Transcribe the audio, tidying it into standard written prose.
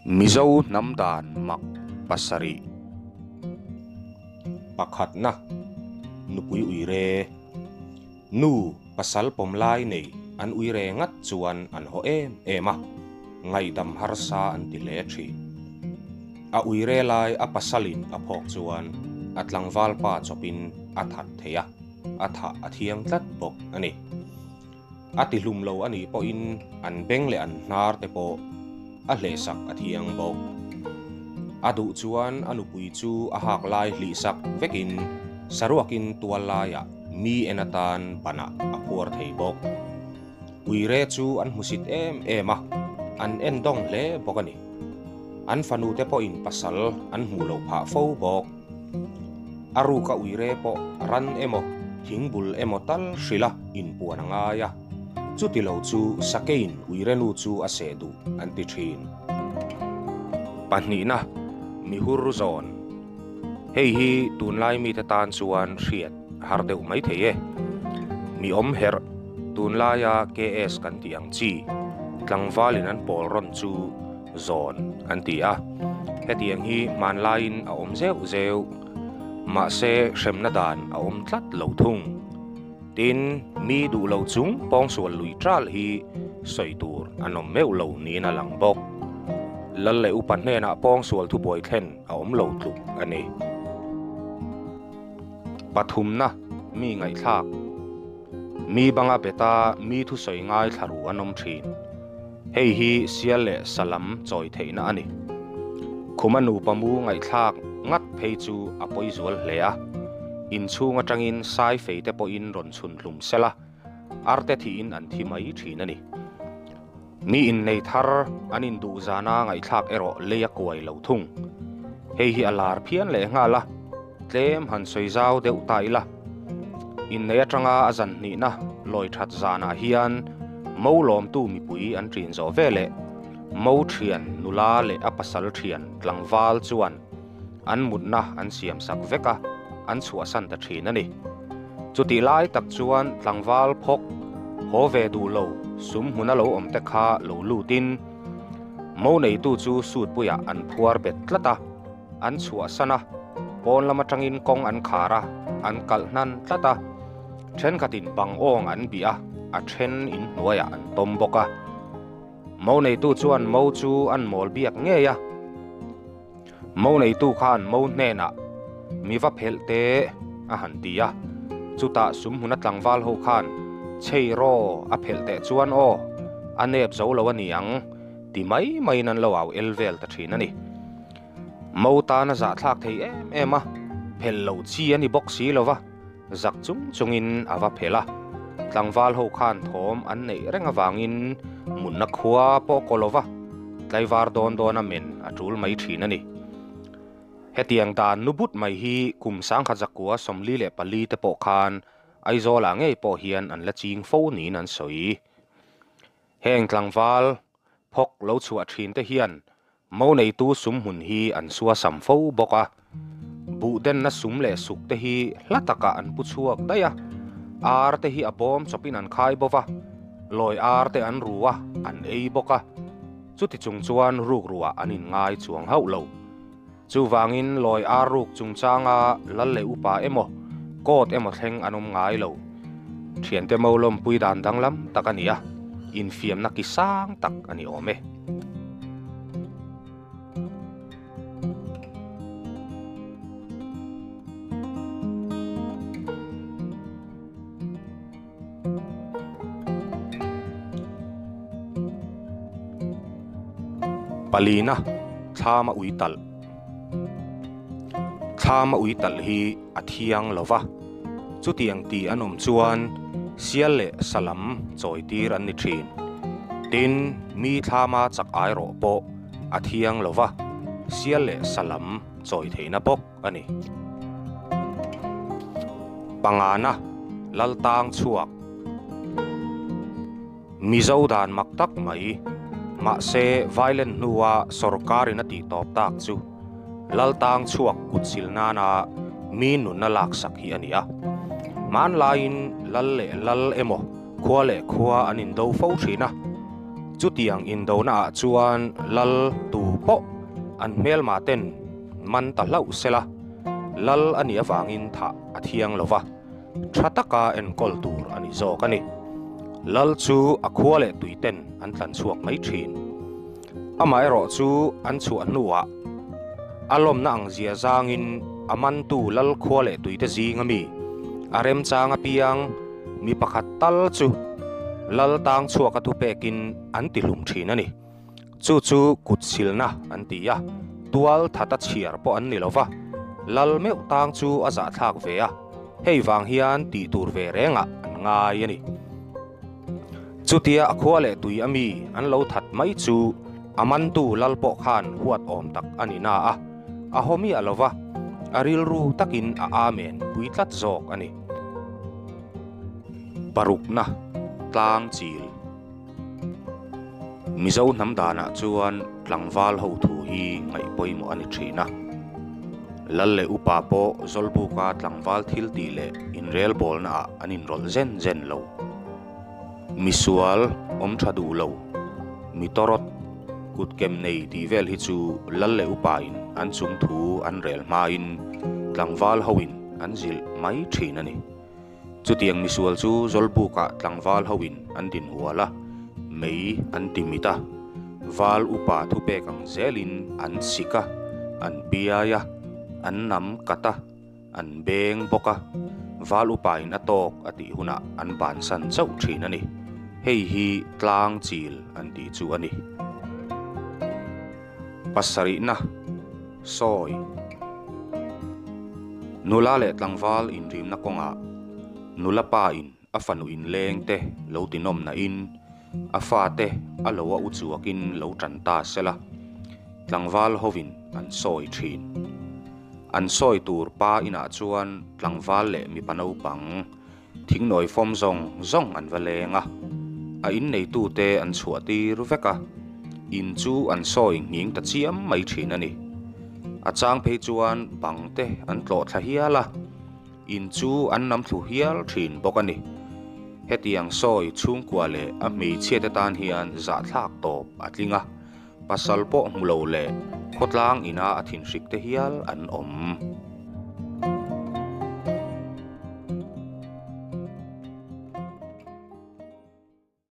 Mizo hnam dan mak pasarih. Pakhatna, Nupui uire. Nu pasal pawm lai nei an uire ngat chuan an haw em em a, ngaihdam harsa an ti hle thin. A uire lai a pasalin a phawk chuan a tlangval pa chawpin a that thei a, a thah a thiang tlat bawk a ni. A ti hlum lo a nih pawhin an beng leh an hnar te pawh a hlehsak a thiang bawk. A duh chuan a nupui chu a hak lai hlihsak vekin saruakin tual laiah mi en atan banah a phuar thei bawk. Uire chu an hmusit em em a, an en dawng hle bawk a ni. An fanute pawhin pasal an hmuh loh phah fo bawk. A ruka uire pawh ran emaw, thingbul emaw tal hrilha inpuan a ngai a, chuti lo chu sakeiin uire nu chu a seh duh an ti thin. Pahnihna, Mihur zawn. Hei hi tunlai mite tan chuan hriat a har deuh mai thei e. Mi awm herh, tunlaia KS kan tih ang chi, tlangvalin an pawl rawn chu zawn an ti a, hetiang hi hmanlaiin a awm zeuh zeuh, mahse hremna dan a awm tlat lo thung. Tin, mi duh lo chung pawngsual lui ṭal hi sawi tur an awm meuh lo niin a lang bawk. Lal leh upa hnenah pawngsual thubuai thlen a awm lo tluk a ni. Pathumna, mi ngaihthlak. Mi banga beta mi thusawi ngaithla ru an awm ṭhin. Hei hi sial leh salam chawi theihna a ni. Khuma nupa mu ngaihthlak ngat phei chu a pawi zual hle a, inchhung atangin sai fei te pawhin rawn chhun hlum sela, arte thihin an thi mai thin a ni. Mi innei thar an induh zana ngaihthlak erawh lei a kuai lo thung. Hei hi a lar phian leh nghal a, tlem han sawi zau deuh ta ila. Innei atanga a zan hnihna lawi that zanah hian mo lawmtu mipui an ṭin zawh veleh mo ṭhian nula leh a pasal ṭhian tlangval chuan an mutna an siam sak vek a, an chhuahsan ta ṭhin a ni. Chutih lai tak chuan tlangval phawk haw ve duh lo sum hmuna lo awm te kha lo lutin mo neitu chu sutpuiah an phuar bet tlat a. An chhuahsan a, pawn lam atangin kawng an khar a, an kalh hnan tlat a. Thenkhatin bang awng an bih a, a then in hnuaiah an tawm bawk a. Mo neitu chuan mo chu an mawl biak ngei a. Mo neitu khan mo hnenah, Mi va phelh te, a han ti a. Chutah sumhmuna tlangval ho khan, Chei raw, a phelh teh chuan aw, a nep zo lo a ni ang, ti mai maiin an lo au el vel ta thin a ni. Mo tan a zahthlak thei em em a, phel lo chi a ni bawk si lo va, zak chung chungin a va phel a. Tlangval ho khan thawm an neih reng avangin munna khua pawh kaw lo va, tlaivar dawn dawn a men a tul mai thin a ni. Hetiang dan nu but mai hi kum sangkhat zakua 44 te pawh khan Aizawlah ngei pawh hian an la ching fo niin an sawi. Heng tlangval phawk lo chhuah thin te hian mo neitu sum hmun hi an sua sam fo bawk a. Buh denna sum leh suk te hi hla takah an pu chhuak daih a, ar te hi a bawm chawpin an khai bawk a, lawi ar te an ru a, an ei bawk a. Chuti chung chuan rukruah an inngai chuang hauh lo. Chuvangin lawi ar ruk chungchanga lal leh upa emaw, court emaw thleng an awm ngai lo. Thiante mo lawmpui dan danglam tak a ni a, infiamna ki sang tak a ni awm e. Palina, Thlama ui talh Thlama ui talh hi a thiang lo va, chutiang ti an awm chuan sial leh salam chawi tir an ni thin. Tin, mi thlama chak ai rawh pawh a thiang lo va, sial leh salam chawi theihna bawk a ni. Pangana, Laltang chhuak. Mizo dan mak tak mai. Mahse, violent hnua sorkarin a tih tawp tak chu Laltang chhuak kut sil nana mi nunna laksak hi a ni a. Hmanlaiin lal leh lal emaw, khua leh khua an indo fo thin a. Chutiang indonaah chuan lal tu pawh an hmelma ten man ta hlauh sela, lal a nih avangin thah a thiang lo va, tha taka enkawl tur a ni zawk a ni. Lal chu a khua leh tui ten an tlan chhuak mai thin. Amaherawh chu an chhuah hnuah a lawmna ang zia zangin a mantu lal khua leh tuite zing ami a remchang apiang mi pakhat tal chu lal tang chhuak a thupekin an ti hlum thin a ni. Chu chu kut silna an ti a, tual thata chhiar pawh an ni lo va, lal meuh tang chu a zahthlak ve a, hei vang hian tih tur ve rengah an ngai a ni. Chutia a khua leh tui a mi an lo that mai chu a mantu lal pawh khan huat awm tak a ni na a, a haw miah lo va, a rilru takin a amen pui tlat zawk a ni. Parukna tlang chil. Mizo hnam danah chuan tlangval ho thu hi ngaih pawimawh a ni thin a. Lal leh upa pawh Zawlbuka tlangval thil tih leh inrelbawlnaah an inrawlh zen zen lo. Misual awm tha duh lo, mi tawrawt, kutkem nei tih vel hi chu lal leh upain an chung thu an rel hmain tlangval hoin an zilh mai thin a ni. Chutiang misual chu Zawlbukah tlangval hoin an din hual a, mei an ti mit a, val upa thupek ang zelin an sik a, an piai a, an nam kat a, an beng bawk a, val upain a tawk a tih hunah an bansan chauh thin a ni. Hei hi tlang chil an tih chu a ni. Pasarihna, Sawi. Nula leh tlangval inrimna kawngah nula pa in a fanu inleng te lo tinawm na in a fa te a lo a u chuakin lo tan ta sela, tlangval hovin an sawi thin. An sawi tur pa inah chuan tlangval leh mipa naupang Thingnawi fawm zawng zawng an va leng a, a inneitute an chhuah tir vek a, in chu an sawi nghing ta chiam mai thin a ni. A chang phei chuan bang te an tlawh thla hial a, in chu an nam thlu hial thin bawk a ni. Hetiang sawi chhungkua leh a hmeichhiate tan hian zahthlak tawp a tling a, pasal pawh hmu lo leh khawtlang ina a thinhrik te hial an awm.